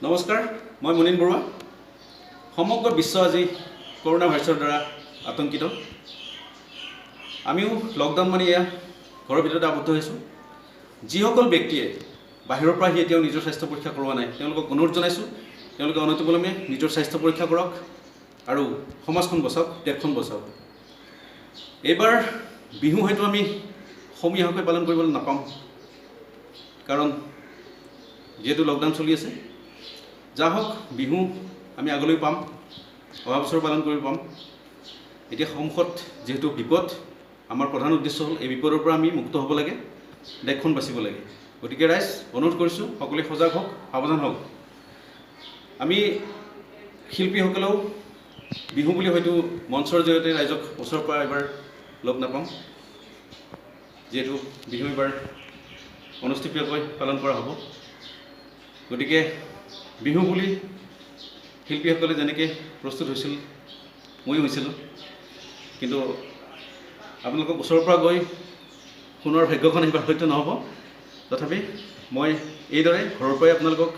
নমস্কাৰ, মই মুনীন বৰুৱা। সমগ্ৰ বিশ্ব আজি কৰোণা ভাইৰাছৰ দ্বাৰা আতংকিত। আমিও লকডাউন মানি এয়া ঘৰৰ ভিতৰতে আবদ্ধ হৈছোঁ। যিসকল ব্যক্তিয়ে বাহিৰৰ পৰা আহি এতিয়াও নিজৰ স্বাস্থ্য পৰীক্ষা কৰোৱা নাই, তেওঁলোকক অনুৰোধ জনাইছোঁ, তেওঁলোকে অনতিপলমে নিজৰ স্বাস্থ্য পৰীক্ষা কৰক আৰু সমাজখন বচাওক, দেশখন বচাওক। এইবাৰ বিহু হয়তো আমি সমূহীয়াকৈ পালন কৰিবলৈ নাপাম, কাৰণ যিহেতু লকডাউন চলি আছে। যা হওক, বিহু আমি আগলৈ পাম, অহা বছৰ পালন কৰিব পাম। এতিয়া সন্মুখত যিহেতু বিপদ, আমাৰ প্ৰধান উদ্দেশ্য হ'ল এই বিপদৰ পৰা আমি মুক্ত হ'ব লাগে, দেশখন বাচিব লাগে। গতিকে ৰাইজ, অনুৰোধ কৰিছোঁ, সকলোৱে সজাগ হওক, সাৱধান হওক। আমি শিল্পীসকলেও বিহু বুলি হয়তো মঞ্চৰ জৰিয়তে ৰাইজক ওচৰৰ পৰা এবাৰ লগ নাপাম, যিহেতু বিহু এইবাৰ অনুষ্ঠিতীয়াকৈ পালন কৰা হ'ব। গতিকে বিহু বুলি শিল্পীসকলে যেনেকৈ প্ৰস্তুত হৈছিল, ময়ো হৈছিলোঁ, কিন্তু আপোনালোকক ওচৰৰ পৰা গৈ শুনোৱাৰ ভাগ্যখন এইবাৰ হয়তো নহ'ব। তথাপি মই এইদৰে ঘৰৰ পৰাই আপোনালোকক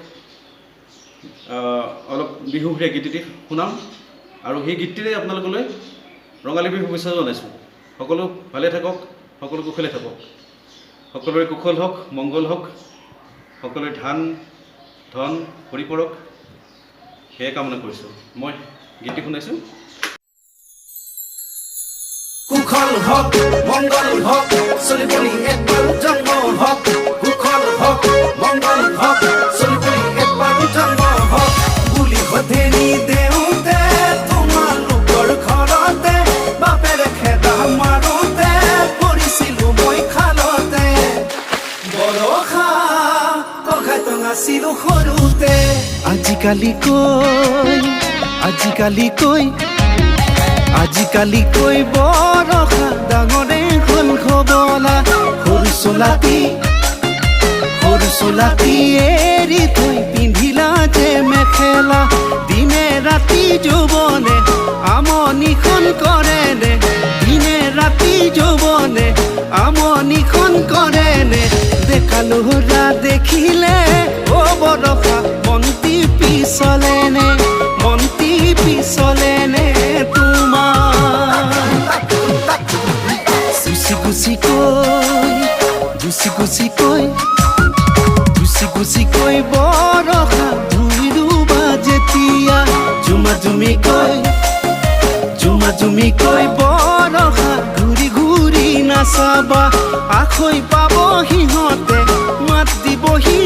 অলপ বিহুসুৰীয়া গীত এটি শুনাম আৰু সেই গীতটিৰে আপোনালোকলৈ ৰঙালী বিহু শুভেচ্ছা জনাইছোঁ। সকলো ভালে থাকক, সকলো কুশলে থাকক, সকলোৰে কুশল হওক, মংগল হওক, সকলোৰে ধান ধন ভৰি পৰক, সেয়ে কামনা কৰিছোঁ। মই গীতটি শুনাইছোঁ। কুশল হওক, মংগল হওক, চলি একবাৰ জন্ম হওক। কুশল হওক, মংগল হওক, চলি একবাৰ জন্ম হওক বুলি সধেনি দেওতে তোমালোকৰ ঘৰতে বাপেৰে খেদা মাৰোতে পৰিছিলো মই খালতে। বৰষা ককাইত নাছিলো সৰুতে। আজিকালি কৈ, আজিকালি কৈ, আজিকালি কৈ বৰষা ডাঙৰে হ'ল হবলা। সৰু চোলাটি, সৰু চোলাটি এৰি থৈ পিন্ধিলা যে মেখেলা। দিনে ৰাতি যৌৱনে আমনিখন কৰেনে? দিনে ৰাতি যৌৱনে আমনিখন কৰেনে? ডেকা ল'ৰা দেখিলে অ বৰষা মনটি পিছলেনে? মনটি পিছলেনে তোমাৰ? গুচি গুচি কৈ, গুচি গুচি কৈ, গুচি গুচি কৈ বৰষা ভূঁই ৰুবা যেতিয়া, জুমা জুমি কৈ, জুমা জুমি কৈ বৰষা ঘূৰি ঘূৰি নাচাবা। আখৈ পাব সিহঁতে, মাত দিবহি।